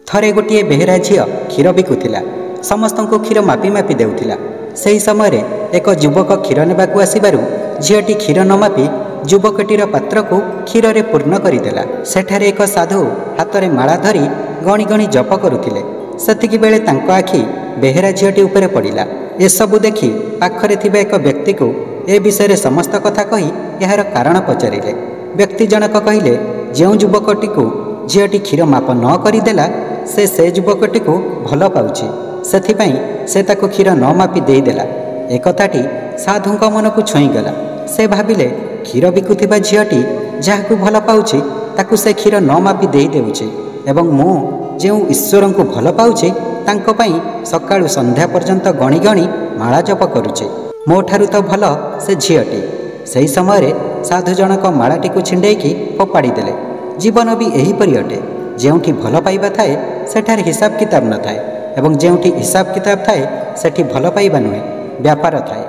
ଥରେ ଗୋଟିଏ ବେହେରା ଝିଅ କ୍ଷୀର ବିକୁଥିଲା। ସମସ୍ତଙ୍କୁ କ୍ଷୀର ମାପି ମାପି ଦେଉଥିଲା। ସେହି ସମୟରେ ଏକ ଯୁବକ କ୍ଷୀର ନେବାକୁ ଆସିବାରୁ ଝିଅଟି କ୍ଷୀର ନ ମାପି ଯୁବକଟିର ପାତ୍ରକୁ କ୍ଷୀରରେ ପୂର୍ଣ୍ଣ କରିଦେଲା। ସେଠାରେ ଏକ ସାଧୁ ହାତରେ ମାଳା ଧରି ଗଣି ଗଣି ଜପ କରୁଥିଲେ। ସେତିକିବେଳେ ତାଙ୍କ ଆଖି ବେହେରା ଝିଅଟି ଉପରେ ପଡ଼ିଲା। ଏସବୁ ଦେଖି ପାଖରେ ଥିବା ଏକ ବ୍ୟକ୍ତିକୁ ଏ ବିଷୟରେ ସମସ୍ତ କଥା କହି ଏହାର କାରଣ ପଚାରିଲେ। ବ୍ୟକ୍ତି ଜଣକ କହିଲେ, ଯେଉଁ ଯୁବକଟିକୁ ଝିଅଟି କ୍ଷୀର ମାପ ନ କରିଦେଲା, ସେ ସେ ଯୁବକଟିକୁ ଭଲ ପାଉଛି, ସେଥିପାଇଁ ସେ ତାକୁ କ୍ଷୀର ନ ମାପି ଦେଇଦେଲା। ଏକଥାଟି ସାଧୁଙ୍କ ମନକୁ ଛୁଇଁଗଲା। ସେ ଭାବିଲେ, କ୍ଷୀର ବିକୁଥିବା ଝିଅଟି ଯାହାକୁ ଭଲ ପାଉଛି ତାକୁ ସେ କ୍ଷୀର ନ ମାପି ଦେଇଦେଉଛି ଏବଂ ମୁଁ ଯେଉଁ ଈଶ୍ୱରଙ୍କୁ ଭଲ ପାଉଛି ତାଙ୍କ ପାଇଁ ସକାଳୁ ସନ୍ଧ୍ୟା ପର୍ଯ୍ୟନ୍ତ ଗଣି ଗଣି ମାଳା ଜପ କରୁଛି, ମୋ ଠାରୁ ତ ଭଲ ସେ ଝିଅଟି। ସେହି ସମୟରେ ସାଧୁ ଜଣକ ମାଳାଟିକୁ ଛିଣ୍ଡେଇକି ଫୋପାଡ଼ି ଦେଲେ। ଜୀବନ ବି ଏହିପରି ଅଟେ। ଯେଉଁଠି ଭଲ ପାଇବା ଥାଏ ସେଠାରେ ହିସାବ କିତାବ ନଥାଏ ଏବଂ ଯେଉଁଠି ହିସାବ କିତାବ ଥାଏ ସେଠି ଭଲ ପାଇବା ନୁହେଁ, ବ୍ୟାପାର ଥାଏ।